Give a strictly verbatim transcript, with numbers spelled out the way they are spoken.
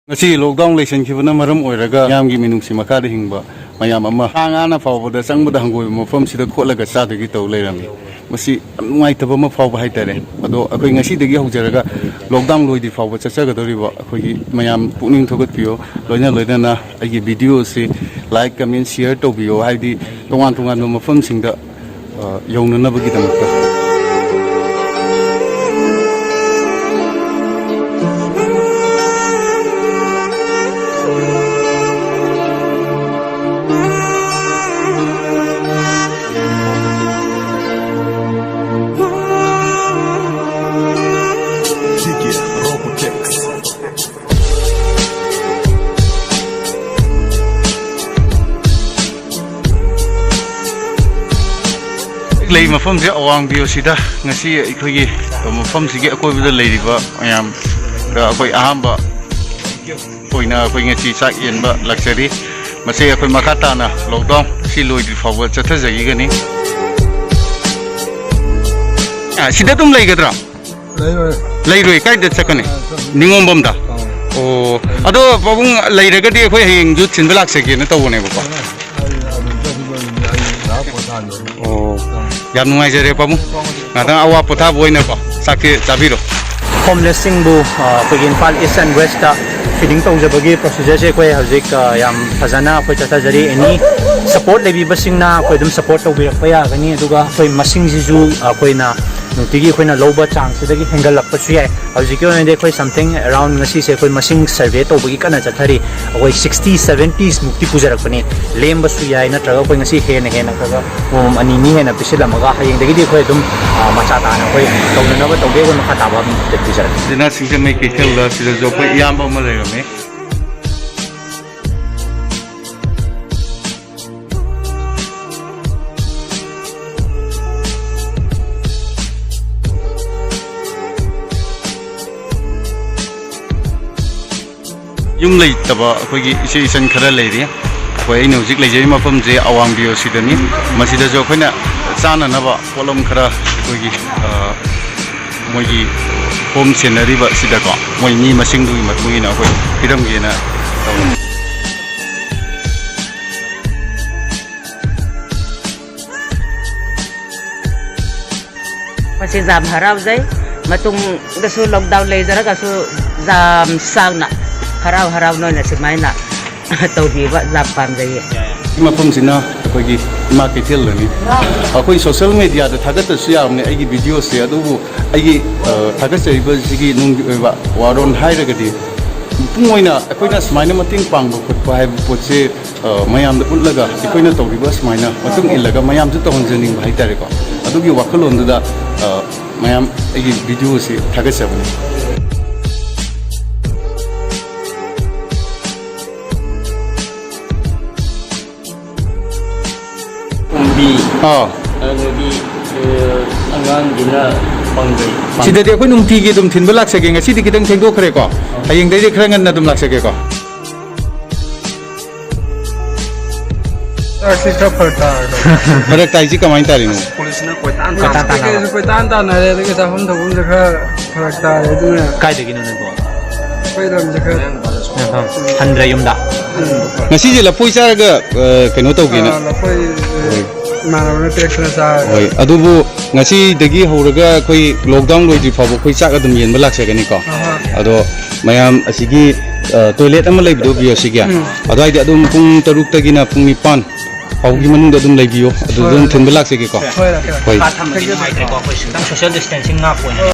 ꯉꯁꯤ ꯂꯣꯛꯗꯥꯎꯟ ꯂꯩꯁꯤꯟꯈꯤꯕꯅ ꯃꯔꯝ ꯑꯣꯏꯔꯒ ꯃꯤꯌꯥꯝꯒꯤ ꯃꯤꯅꯨꯡꯁꯤ ꯃꯈꯥꯗ ꯍꯤꯡꯕ ꯃꯌꯥꯝ ꯑꯃ ꯁꯥ ꯉꯥꯅ ꯐꯥꯎꯕꯗ ꯆꯪꯕꯗ ꯍꯪꯒꯣꯏꯕ ꯃꯐꯝꯁꯤꯗ ꯈꯣꯠꯂꯒ ꯆꯥꯗꯣꯏꯒꯤ ꯇꯧ ꯂꯩꯔꯝꯃꯤ꯫ ꯃꯁꯤ ꯌꯥꯝ ꯅꯨꯡꯉꯥꯏꯇꯕ ꯑꯃ ꯐꯥꯎꯕ ꯍꯥꯏꯇꯥꯔꯦ꯫ ꯑꯗꯣ ꯑꯩꯈꯣꯏ ꯉꯁꯤꯗꯒꯤ ꯍꯧꯖꯔꯒ ꯂꯣꯛꯗꯥꯎꯟ ꯂꯣꯏꯗ꯭ꯔꯤ ꯐꯥꯎꯕ ꯆꯠꯆꯒꯗꯧꯔꯤꯕ ꯑꯩꯈꯣꯏꯒꯤ ꯃꯌꯥꯝ ꯄꯨꯛꯅꯤꯡ ꯊꯧꯒꯠꯄꯤꯌꯣ꯫ ꯂꯣꯏꯅ ꯂꯣꯏꯅꯅ ꯑꯩꯒꯤ ꯚꯤꯗꯤꯑꯣꯁꯤ ꯂꯥꯏꯛ, ꯀꯃꯦꯟ, ꯁꯤꯌꯔ ꯇꯧꯕꯤꯌꯣ꯫ ꯍꯥꯏꯗꯤ ꯇꯣꯉꯥꯟ ꯇꯣꯉꯥꯟꯕ ꯃꯐꯝꯁꯤꯡꯗ ꯑ, ꯌꯧꯅꯅꯕꯒꯤꯗꯃꯛꯇ꯫ ꯂꯩ ꯃꯐꯝꯁꯦ ꯑꯋꯥꯡ ꯚꯤꯌꯣꯁꯤꯗ ꯉꯁꯤ ꯑꯩꯈꯣꯏꯒꯤ ꯃꯐꯝꯁꯤꯒꯤ ꯑꯀꯣꯏꯕꯗ ꯂꯩꯔꯤꯕ ꯃꯌꯥꯝꯗ ꯑꯩꯈꯣꯏ ꯑꯍꯥꯟꯕ ꯑꯣꯏꯅ ꯑꯩꯈꯣꯏ ꯉꯁꯤ ꯆꯥꯛ ꯌꯦꯟꯕ ꯂꯥꯛꯆꯔꯤ꯫ ꯃꯁꯤ ꯑꯩꯈꯣꯏ ꯃꯈꯥ ꯇꯥꯅ ꯂꯣꯛꯗꯥꯎꯟ ꯁꯤ ꯂꯣꯏꯗ꯭ꯔꯤ ꯐꯥꯎꯕ ꯆꯠꯊꯖꯈꯤꯒꯅꯤ꯫ ꯑ, ꯁꯤꯗ ꯑꯗꯨꯝ ꯂꯩꯒꯗ꯭ꯔꯥ? ꯂꯩꯔꯣꯏ꯫ ꯂꯩꯔꯣꯏ, ꯀꯥꯏꯗ ꯆꯠꯀꯅꯤ? ꯑ, ꯆꯠꯂꯣꯏ꯫ ꯅꯤꯉꯣꯝꯕꯝꯗ? ꯑ꯫ ꯑꯣ, ꯑꯗꯣ ꯄꯥꯕꯨꯡ ꯂꯩꯔꯒꯗꯤ ꯑꯩꯈꯣꯏ ꯍꯌꯦꯡꯁꯨ ꯊꯤꯟꯕ ꯂꯥꯛꯆꯒꯦꯅ ꯇꯧꯕꯅꯦꯕꯀꯣ꯫ ꯑ, ꯑꯩ ꯑꯗꯨꯝ ꯆꯠꯈꯤꯗꯣꯏꯅꯤ, ꯑꯩ ꯉꯥꯏꯍꯥꯛ ꯄꯣꯊꯥꯅꯤ꯫ ꯑꯣ, ꯑ꯫ ꯌꯥꯝ ꯅꯨꯡꯉꯥꯏꯖꯔꯦ ꯄꯥꯕꯨꯡ, ꯉꯥꯛꯇꯪ ꯑꯋꯥ ꯄꯣꯊꯥꯕ ꯑꯣꯏꯅꯀꯣ ꯆꯥꯛꯁꯦ ꯆꯥꯕꯤꯔꯣ꯫ ꯍꯣꯝꯂꯦꯁꯁꯤꯡꯕꯨ, ꯑ, ꯑꯩꯈꯣꯏꯒꯤ ꯏꯝꯐꯥꯜ ꯏꯁ ꯑꯦꯟ ꯋꯦꯁꯇ ꯐꯤꯗꯤꯡ ꯇꯧꯖꯕꯒꯤ ꯄ꯭ꯔꯣꯁꯤꯖꯔꯁꯦ ꯑꯩꯈꯣꯏ ꯍꯧꯖꯤꯛ, ꯑ, ꯌꯥꯝ ꯐꯖꯅ ꯑꯩꯈꯣꯏ ꯆꯠꯊꯖꯔꯤ꯫ ꯑꯦꯅꯤ ꯁꯄꯣꯔꯠ ꯂꯩꯕꯤꯕꯁꯤꯡꯅ ꯑꯩꯈꯣꯏ ꯑꯗꯨꯝ ꯁꯄꯣꯔꯠ ꯇꯧꯕꯤꯔꯛꯄ ꯌꯥꯒꯅꯤ, ꯑꯗꯨꯒ ꯑꯩꯈꯣꯏ ꯃꯁꯤꯡꯁꯤꯁꯨ ꯑꯩꯈꯣꯏꯅ ꯅꯨꯡꯇꯤꯒꯤ ꯑꯩꯈꯣꯏꯅ ꯂꯧꯕ ꯆꯥꯡꯁꯤꯗꯒꯤ ꯍꯦꯟꯒꯠꯂꯛꯄꯁꯨ ꯌꯥꯏ꯫ ꯍꯧꯖꯤꯛꯀꯤ ꯑꯣꯏꯅꯗꯤ ꯑꯩꯈꯣꯏ something around ꯉꯁꯤꯁꯦ ꯑꯩꯈꯣꯏ ꯃꯁꯤꯡ ꯁꯔꯚꯦ ꯇꯧꯕꯒꯤ ꯀꯟꯅ ꯆꯠꯊꯔꯤ꯫ ꯑꯩꯈꯣꯏ sixty seventies ꯃꯨꯛꯇꯤ ꯄꯨꯖꯔꯛꯄꯅꯤ꯫ ꯂꯦꯝꯕꯁꯨ ꯌꯥꯏ, ꯅꯠꯇ꯭ꯔꯒ ꯑꯩꯈꯣꯏ ꯉꯁꯤ ꯍꯦꯟꯅ ꯍꯦꯟꯅ ꯈꯔ ꯈꯔ ꯑꯃꯃꯝ ꯑꯅꯤ ꯑꯅꯤ ꯍꯦꯟꯅ ꯄꯤꯁꯤꯜꯂꯝꯃꯒ ꯍꯌꯦꯡꯗꯒꯤꯗꯤ ꯑꯩꯈꯣꯏ ꯑꯗꯨꯝ, ꯑ, ꯃꯆꯥ ꯇꯥꯅ ꯑꯩꯈꯣꯏ ꯇꯧꯅꯅꯕ ꯇꯧꯒꯦ꯫ ꯑꯩꯈꯣꯏ ꯃꯈꯥ ꯇꯥꯕ ꯑꯗꯨꯝ ꯄꯤꯖꯔꯛꯀꯦ꯫ ꯁꯤꯅ ꯁꯤꯡꯖꯃꯩ ꯀꯩꯊꯦꯜꯗ ꯁꯤꯗꯁꯨ ꯑꯩꯈꯣꯏ ꯏꯌꯥꯝꯕ ꯑꯃ ꯂꯩꯔꯝꯃꯤ꯫ ꯌꯨꯝ ꯂꯩꯇꯕ ꯑꯩꯈꯣꯏꯒꯤ ꯏꯆꯦ ꯏꯆꯟ ꯈꯔ ꯂꯩꯔꯤ꯫ ꯑꯩꯈꯣꯏ, ꯑꯩꯅ ꯍꯧꯖꯤꯛ ꯂꯩꯖꯔꯤꯕ ꯃꯐꯝꯁꯦ ꯑꯋꯥꯡ ꯕꯤꯌꯣꯁꯤꯗꯅꯤ꯫ ꯃꯁꯤꯗꯁꯨ ꯑꯩꯈꯣꯏꯅ ꯆꯥꯅꯅꯕ ꯄꯣꯠꯂꯝ ꯈꯔ ꯑꯩꯈꯣꯏꯒꯤ, ꯑ, ꯃꯣꯏꯒꯤ ꯍꯣꯝ ꯁꯦꯟꯅꯔꯤꯕ ꯁꯤꯗꯀꯣ, ꯃꯣꯏ ꯃꯤ ꯃꯁꯤꯡꯗꯨꯒꯤ ꯃꯇꯨꯡ ꯏꯟꯅ ꯑꯩꯈꯣꯏ ꯄꯤꯔꯝꯒꯦꯅ ꯇꯧꯕꯅꯤ꯫ ꯃꯁꯤ ꯌꯥꯝ ꯍꯔꯥꯎꯖꯩ꯫ ꯃꯇꯨꯡꯗꯁꯨ ꯂꯣꯛꯗꯥꯎꯟ ꯂꯩꯖꯔꯒꯁꯨ ꯌꯥꯝ ꯆꯥꯎꯅ ꯍꯔꯥꯎ ꯍꯔꯥꯎ ꯅꯣꯏꯅ ꯁꯨꯃꯥꯏꯅ ꯇꯧꯕꯤꯕ ꯌꯥꯝ ꯄꯥꯝꯖꯩꯌꯦ꯫ ꯃꯐꯝꯁꯤꯅ ꯑꯩꯈꯣꯏꯒꯤ ꯏꯃꯥ ꯀꯩꯊꯦꯜꯗꯅꯤ꯫ ꯑꯩꯈꯣꯏ ꯁꯣꯁꯦꯜ ꯃꯦꯗꯤꯌꯥꯗ ꯊꯥꯒꯠꯇ꯭ꯔꯁꯨ ꯌꯥꯕꯅꯦ ꯑꯩꯒꯤ ꯚꯤꯗꯤꯑꯣꯁꯦ, ꯑꯗꯨꯕꯨ ꯑꯩꯒꯤ, ꯑ, ꯊꯥꯒꯠꯆꯔꯤꯕꯁꯤꯒꯤ ꯅꯨꯡꯒꯤ ꯑꯣꯏꯕ ꯋꯥꯔꯣꯜ ꯍꯥꯏꯔꯒꯗꯤ, ꯃꯄꯨꯡ ꯑꯣꯏꯅ ꯑꯩꯈꯣꯏꯅ ꯁꯨꯃꯥꯏꯅ ꯃꯇꯦꯡ ꯄꯥꯡꯕ ꯈꯣꯠꯄ ꯍꯥꯏꯕ ꯄꯣꯠꯁꯦ, ꯑ, ꯃꯌꯥꯝꯗ ꯎꯠꯂꯒ, ꯑꯩꯈꯣꯏꯅ ꯇꯧꯔꯤꯕ ꯁꯨꯃꯥꯏꯅ ꯃꯇꯨꯡ ꯏꯜꯂꯒ ꯃꯌꯥꯝꯁꯨ ꯇꯧꯍꯟꯖꯅꯤꯡꯕ ꯍꯥꯏꯇꯥꯔꯦꯀꯣ꯫ ꯑꯗꯨꯒꯤ ꯋꯥꯈꯜꯂꯣꯟꯗꯨꯗ, ꯑ, ꯃꯌꯥꯝ ꯑꯩꯒꯤ ꯚꯤꯗꯤꯑꯣꯁꯤ ꯊꯥꯒꯠꯆꯕꯅꯤ꯫ ꯀꯨꯝꯕꯤ꯫ ꯑꯥ꯫ ꯑꯗꯨꯗꯒꯤ, ꯑ, ꯑꯉꯥꯡꯒꯤꯅ ꯄꯥꯡꯒꯩ꯫ ꯁꯤꯗꯗꯤ ꯑꯩꯈꯣꯏ ꯅꯨꯡꯇꯤꯒꯤ ꯑꯗꯨꯝ ꯊꯤꯟꯕ ꯂꯥꯛꯆꯒꯦ꯫ ꯉꯁꯤꯗꯤ ꯈꯤꯇꯪ ꯊꯦꯡꯗꯣꯛꯈ꯭ꯔꯦꯀꯣ꯫ ꯍꯌꯦꯡꯗꯩꯗꯤ ꯈꯔ ꯉꯟꯅ ꯑꯗꯨꯝ ꯂꯥꯛꯆꯒꯦꯀꯣ꯫ ꯆꯥꯛꯁꯤ ꯈꯔ ꯐꯔꯛ ꯇꯥꯔꯦ꯫ ꯐꯔꯛ ꯇꯥꯏꯁꯤ ꯀꯃꯥꯏꯅ ꯇꯥꯔꯤꯅꯣ? ꯄꯨꯂꯤꯁꯅ ꯀꯣꯏꯇꯥꯟ ꯀꯣꯏꯇꯥꯟ ꯇꯥꯟꯅꯕ꯫ ꯀꯩꯀꯩꯁꯨ ꯀꯣꯏꯇꯥꯟ ꯇꯥꯟꯅꯔꯦ, ꯑꯗꯨꯒ ꯆꯥꯐꯝ ꯊꯛꯐꯝꯁꯨ ꯈꯔ ꯐꯔꯛ ꯇꯥꯔꯦ, ꯑꯗꯨꯅ ꯀꯥꯏꯗꯒꯤꯅꯣ ꯅꯪꯕꯣ? ꯑꯩꯈꯣꯏ ꯂꯝꯁꯦ ꯈꯔ ꯎꯝ꯫ ꯍꯟꯗ꯭ꯔꯦ ꯌꯨꯝꯗ꯫ ꯎꯝ꯫ ꯉꯁꯤꯁꯦ ꯂꯐꯣꯏ ꯆꯥꯔꯒ, ꯑ, ꯀꯩꯅꯣ ꯇꯧꯒꯦꯅ꯫ ꯑꯥ, ꯂꯐꯣꯏ, ꯑ, ꯍꯣꯏ꯫ ꯏꯃꯥꯟꯅꯕꯅ ꯄꯤꯔꯛꯇꯅ ꯆꯥꯔꯒ꯫ ꯍꯣꯏ, ꯑꯗꯨꯕꯨ ꯉꯁꯤꯗꯒꯤ ꯍꯧꯔꯒ ꯑꯩꯈꯣꯏ ꯂꯣꯛꯗꯥꯎꯟ ꯂꯣꯏꯗ꯭ꯔꯤ ꯐꯥꯎꯕ ꯑꯩꯈꯣꯏ ꯆꯥꯛ ꯑꯗꯨꯝ ꯌꯦꯟꯕ ꯂꯥꯛꯆꯒꯅꯤꯀꯣ꯫ ꯑꯍꯣꯏ꯫ ꯑꯗꯣ ꯃꯌꯥꯝ ꯑꯁꯤꯒꯤ, ꯑ, ꯇꯣꯏꯂꯦꯠ ꯑꯃ ꯂꯩꯕꯗꯣ ꯕꯤ ꯑꯣ ꯁꯤꯒꯤ, ꯎꯝ꯫ ꯑꯗꯨꯋꯥꯏꯗ ꯑꯗꯨꯝ ꯄꯨꯡ ꯇꯔꯨꯛꯇꯒꯤꯅ ꯄꯨꯡ ꯅꯤꯄꯥꯟ ꯐꯥꯎꯒꯤ ꯃꯅꯨꯡꯗ ꯑꯗꯨꯝ ꯂꯩꯕꯤꯌꯣ, ꯑꯗꯨꯗ ꯍꯣꯏ, ꯑꯗꯨꯝ ꯍꯣꯏ꯫ ꯊꯤꯟꯕ ꯂꯥꯛꯆꯒꯦꯀꯣ꯫ ꯍꯣꯏ, ꯂꯥꯛꯀꯦ, ꯂꯥꯛꯀꯦ꯫ ꯍꯣꯏ꯫ ꯀꯥ ꯊꯝꯕꯗꯤ ꯅꯨꯡꯉꯥꯏꯇ꯭ꯔꯦꯀꯣ, ꯑꯩꯈꯣꯏ ꯈꯤꯇꯪ ꯁꯣꯁꯤꯌꯦꯜ ꯗꯤꯁꯇꯦꯟꯁꯤꯡ ꯉꯥꯛꯄ ꯑꯣꯏꯅ꯫